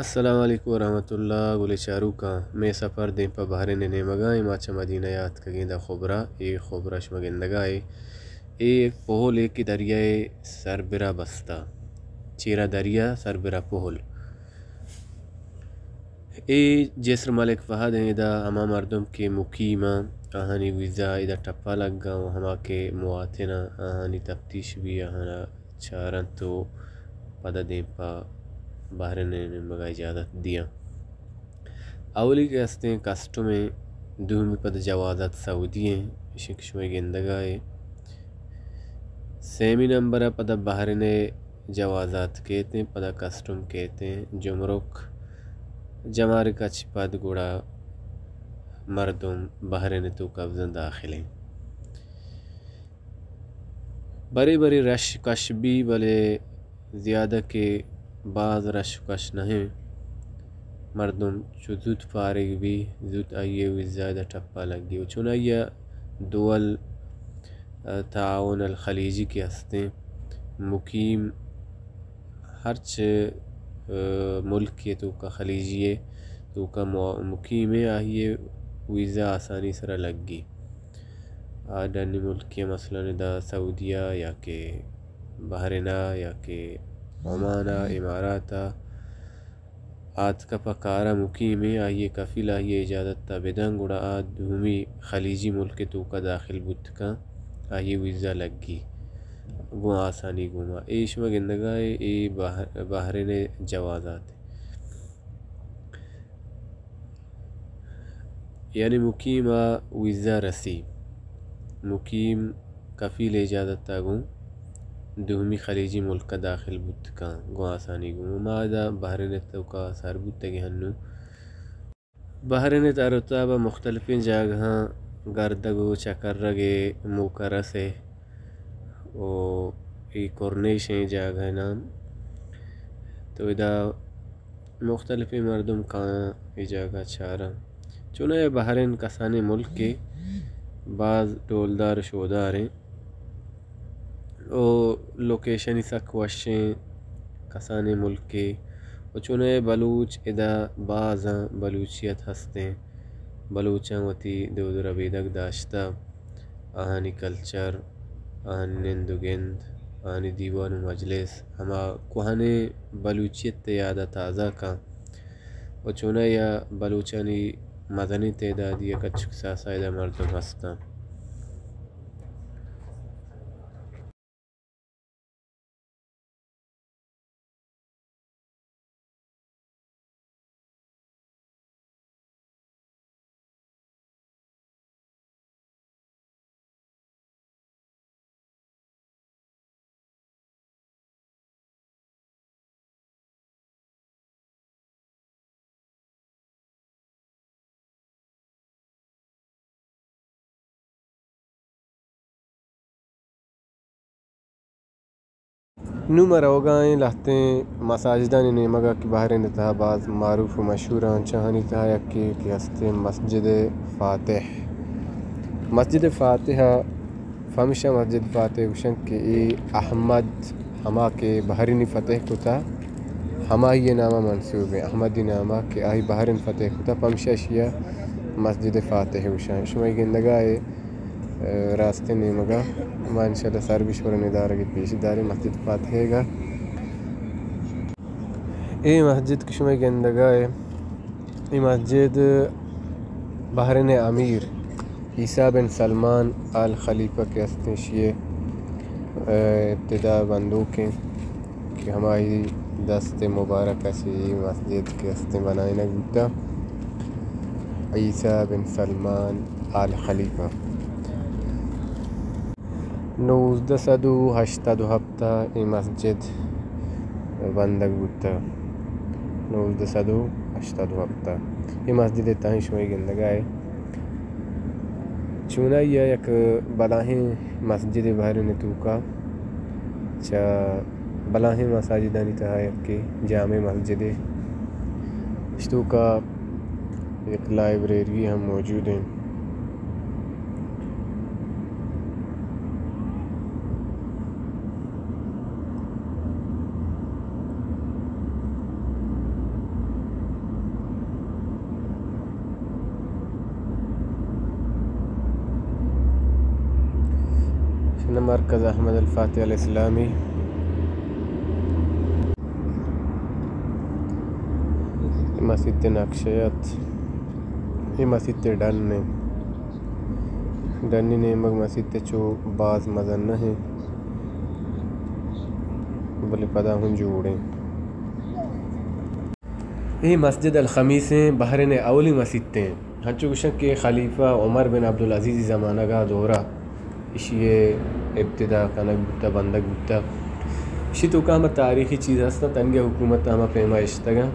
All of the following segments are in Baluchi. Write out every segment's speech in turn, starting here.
السلام علیکم ورحمۃ اللہ۔ گلیں چاروکاں، مئے سفر دیم پہ بحرین ءِ نیمگا ایں۔ ما چہ مدینہ ءَ آتکگیں داں خبرا۔ اے خبرا شما گندگا ئے۔ اے یک پہلے کہ دریائے سربرا بستہ، چیرا دریا سربرا پہل۔ اے جسر ملک فہد ایں، ادا ہما مردم کہ مقیم آں، آہانی ویزا ادا ٹپا لگا و ہما کہ مواطن آں، آہانی تفتیش بی، آہانا چارنت و پدا دیم پہ بحرین ءِ نیمگا اجازت دیاں۔ اولی کہ ہستیں کسٹم ایں، دومی پدا جوازات سعودی ایں، اشیں کہ شمئے گندگا اے۔ سیمی نمبر ءَ پدا بحرین ءِ جوازات کیت ایں، پدا کسٹم کیت ایں، جمرک، جمارک ءَ چہ پد گڑا مردم بحرین ءِ توکا بزاں داخل ایں۔ برے برے رش کش بی، بلے زیادہ کہ باز رش کش نہ ایں۔ مردم چو زوت فارغ بی، زوت آئی ءِ ویزا ادا ٹپا لگی۔ و چونائیا دول، ءَ، تعاون الخلیجی کہ ہستیں، مقیم ہرچ، ءَ، ملکے توکا، خلیجی ءِ توکا مو-، مقیم ایں، آئی ءِ ویزا آسانی سرا لگی۔ آ ڈنی ملکے، مثلاً ادا سعودیہ یا کہ بحرین ءَ یا کہ عمان ءَ، امارات ءَ آتکہ پہ کارا مقیم ایں، آئی ءِ کفیل آئی ءَ اجازت ءَ بدن، گڑا آ دومی خلیجی ملک ءِ توکا داخل بوت کن، آئی ءِ ویزا لگی گوں آسانی گوما۔ اے شما گندگا ئے، اے بحر-، بحرین ءِ جوازات۔ یعنی مقیم ءَ ویزا رسی، مقیم کفیل اجازت ءَ گوں دومی خلیجی ملک ءَ داخل بوت کن گوں آسانی گوں۔ ما ادا بحرین ءِ توکا سر بوتگیں ہنو۔ بحرین ءِ تر و تاب ءَ مختلفیں جاگہاں گردگ و چکرگ ءِ موقع رسے و اے کرنیش ایں جاگہ ءِ نام۔ تو ادا مختلفیں مردم کایاں اے جاگہ چاراں۔ چوناہا بحرین کسانیں ملکے، باز ڈولدار و شوداریں و لوکیشنی سک وشیں، کسانیں ملکے و چوناہا بلوچ ادا بازاں، بلوچیت ہستیں، بلوچاں وتی دود و ربیدگ داشتہ۔ آہانی کلچر، آہانی نند و گند، آہانی دیوان و مجلس ہما کوہنیں بلوچیت ءِ یاد ءَ تازہ کن و چوناہا بلوچانی مزنیں تعدادی ءَ کچک ساسا ادا مردم ہستاں۔ نوں ما روگا ایں لہتیں مساجدانی نیمگا کہ بحرین ءِ تہا باز معروف و مشہور آں، چاہانی تہا یکے کہ ہستیں مسجد فاتح۔ مسجد فاتح ءَ پمیشا مسجد فاتح گوشن کہ اے احمد، ہما کہ بحرینی فتح کتا، ہمائی ناما منسوب ایں۔ احمدی ناما کہ آئی بحرین فتح کتا، پمیشا اشیا مسجد فاتح گوشن۔ شمئے گندگا اے راستیں نیمگا۔ ما انشاءاللہ سر بی شمارا ندارگے پیش داریں مسجد فاتحے گا۔ اے مسجد کہ شمئے گندگا اے، اے مسجد بحرین امیر عیسیٰ بن سلمان آل خلیفہ کہ ہستیں، اشی ابتدا بندوکیں کہ ہمائی دست مبارک ءَ چہ اے مسجد کہ ہستیں بنائینگ بوتا۔ عیسیٰ بن سلمان آل خلیفہ۔ نوزدہ سد و ہشتاد و ہپت ءَ اے مسجد بندگ بوتا۔ نوزدہ سد و ہشتاد و ہپت ءَ۔ اے مسجد ءِ تہا شمئے گندگا اے۔ چونائی ءَ یک بلاہیں مسجدے بحرین ءِ توکا، چہ بلاہیں مساجدانی تہا یکے، جامع مسجدے۔ اش توکا یک لائبریری ہم موجود ایں۔ مرکز احمد الفاتح الاسلامی۔ مسیت نقشہ ات۔ اے مسیت ڈن ایں۔ ڈنی نیمگ مسیت چو باز مزن نہ ایں، بلے پدا ہوں جوڑ ایں۔ اے مسجد الخمیس ایں، بحرین ءِ اولی مسیت ایں۔ ہنچو گوشن کہ خلیفہ عمر بن عبدالعزیز ءِ زمانگ ءِ دورا ایشی ءِ ابتدا کنگ بوتہ، بندگ بوتہ۔ ایشی توکا ہما تاریخی چیز ہستاں، تنگہ حکومت ہما پیما اشتگاں۔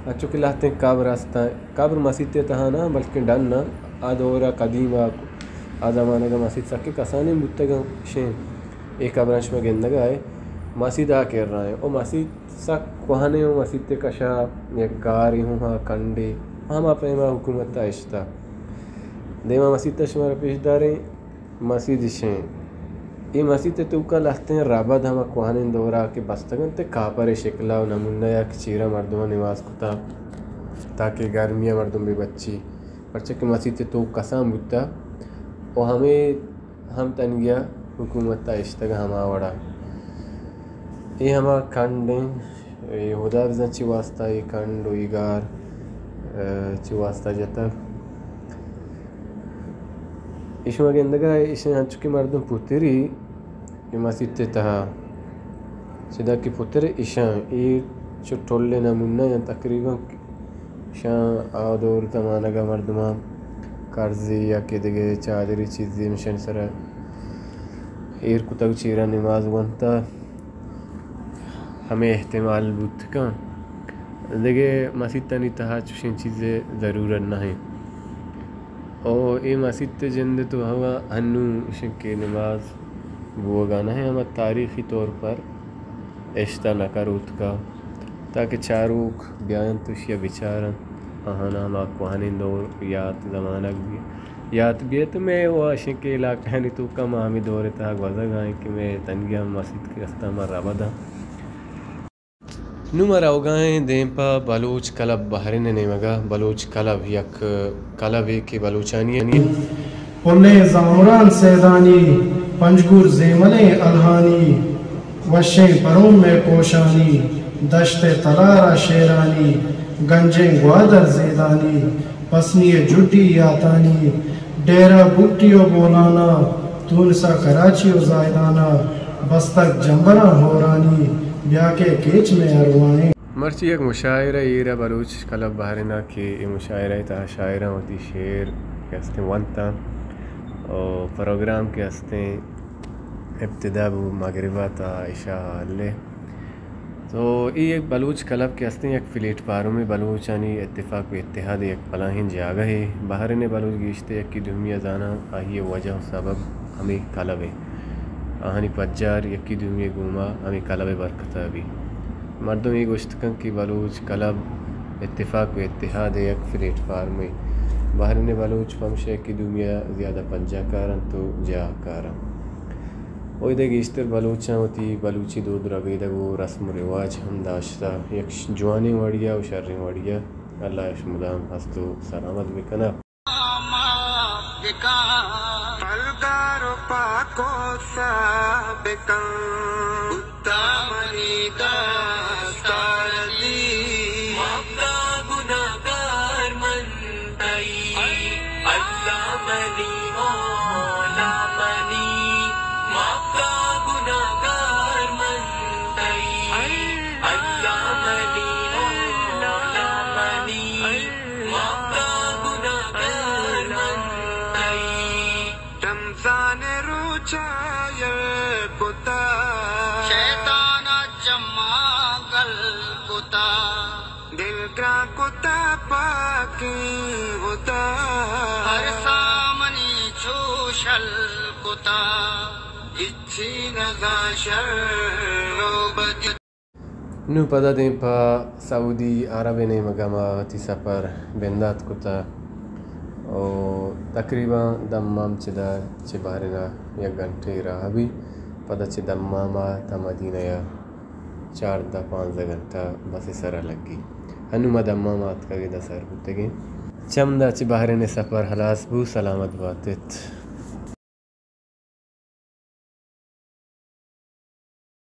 ہنچو کہ لہتیں قبر ہستاں، قبر مسیت ءِ تہا نہ، بلکیں ڈن ءَ، آ دور ءَ قدیم ءَ، آ زمانگ ءَ مسیت سکیں کسانیں بوتگاں۔ شیں اے قبراں شما گندگا ئے، مسیت آ کرا ایں۔ او مسیت سک کوہنیں، او مسیت ءِ کشا یک گارے ہوں ہا کنڈے، ہما پیما حکومت ءَ اشتہ۔ دیما مسیت ءَ شمارا پیش داریں۔ مسیت شیں۔ اے مسیت ءِ توکا لہتیں ربد ہما کوہنیں دورا کہ بستگ انت، کاپر ءِ شکلا و نمونہ یا کہ چیرا مردماں نماز کتا تاکہ گرمی ءَ مردم بہ بچی، پرچا کہ مسیت ءِ توک کسان بوتا و ہمے ہم تنگیا حکومت ءَ اشتگ ہما وڑا۔ اے ہما کنڈ انت۔ اے ہدا بزاں چی واسطہ اے کنڈ و اے گار، ء، چی واسطہ جتگ۔ ایشما گندگا ایشاں انچو کہ مردم پتری اے مسیت ءِ تہا چدا کہ پتر ایشاں اے چو ٹل نمونہ یا تقریباً ایشاں آ دور زمانگا مردماں کرزے یا کہ دگہ چادری چیزے مشن سرا ایر کتگ چیرا نماز ونتا۔ ہمے احتمال بوت کن۔ دگہ مسیتانی تہا چوشیں چیزے ضرورت نہ انت۔ او اے مسیت ءِ جند تو ہوا ہنو اشن کہ نماز بوگا نہ انت، ہما تاریخی طور پر اشتہ نہ کروتکا تاکہ چاروک بیاینت و اشیا بچارنت، آہانا ہما کوہنیں دور یات زمانگ بی۔ یات بیت مئے و اشیں کہ علاقہانی توکا ما ہمے دور ءِ تہا گوزگا ایں کہ مئے تنگی ہم مسیت کہ استاں ما ربداں۔ نوں ما روگا ایں دیم پہ بلوچ کلب بحرین ءِ نیمگا۔ بلوچ کلب یک کلبے کہ بلوچانی انت۔ پلیں زامران سیدانی، پنجگور زیملیں الہانی، وشیں پروم ءِ کوشانی، دشت ءِ تلار ءِ شیرانی، گنجیں گوادر زیدانی، پسنی ءِ جڈی یاتانی، ڈیرہ بگٹی و بولانا، تونس ءِ کراچی و زاہدانا، بستگ جمبراں ہورانی، بیا کہ کیچ مئے اروائیں۔ مرچی یک مشاعرہ ایر ءَ بلوچ کلب بحرین ءَ کہ اے مشاعرہ ءِ تہا شاعراں وتی شعر کہ استیں ونتاں و پروگرام کہ استیں ابتدا بو مغرب ءَ تا عشاء ءَ ہلے۔ تو اے یک بلوچ کلب کہ استیں یک پلیٹ فارمے، بلوچانی اتفاق و اتحاد ءِ یک بلاہیں جاگہے۔ بحرین ءِ بلوچ گیشتر یکے دومی ءَ زاناں، آئی ءِ وجہ و سبب ہمے کلب ءِ، آہانی پجار یکے دومی ءِ گوما ہمے کلب ءِ برکت ءَ بی۔ مردم اے گوشت کنت کہ بلوچ کلب اتفاق و اتحاد ءِ یک پلیٹ فارمے۔ بحرین ءِ بلوچ پمشا یکے دومی ءَ زیادہ پجا کارنت و جاہ کارنت۔ اودا گیشتر بلوچاں وتی بلوچی دود ربیدگ و رسم و رواج ہم داشتہ، یک ش-، جوانیں وڑیا و شریں وڑیا۔ اللہ اش مدام ہست و سلامت بکنہ۔ پلگار و پاک و ساہ بکن، بھٹا منی دست ءَ رسی۔ مبدا گناہگار من تئی، اللہ منی، مولا منی، مبدا گناہگار من تئی، اللہ منی، مولا منی، مبدا گناہگار من تئی۔ رمضان ءِ روچ ءَ یل کتا، شیطان ءَ چماں گل کتا۔ دل گران کتا پاکیں ہدا، ہر سامنی چو شل کتا، ہچی نزان شر و بدی۔ نوں پدا دیم پہ سعودی عرب ءِ نیمگ ءَ ما وتی سفر بندات کتا و تقریباً دمام چدا چہ بحرین ءَ یک گھنٹے راہ بی، پدا چہ دمام ءَ تا مدینہ ءَ چاردہ پانزدہ گھنٹہ بس ءِ سرا لگی۔ ہنو ما دمام ءَ آتکگ ایں، داں سر بوتگیں۔ چمدا چہ بحرین ءِ سفر ہلاس بو، سلامت بات ات۔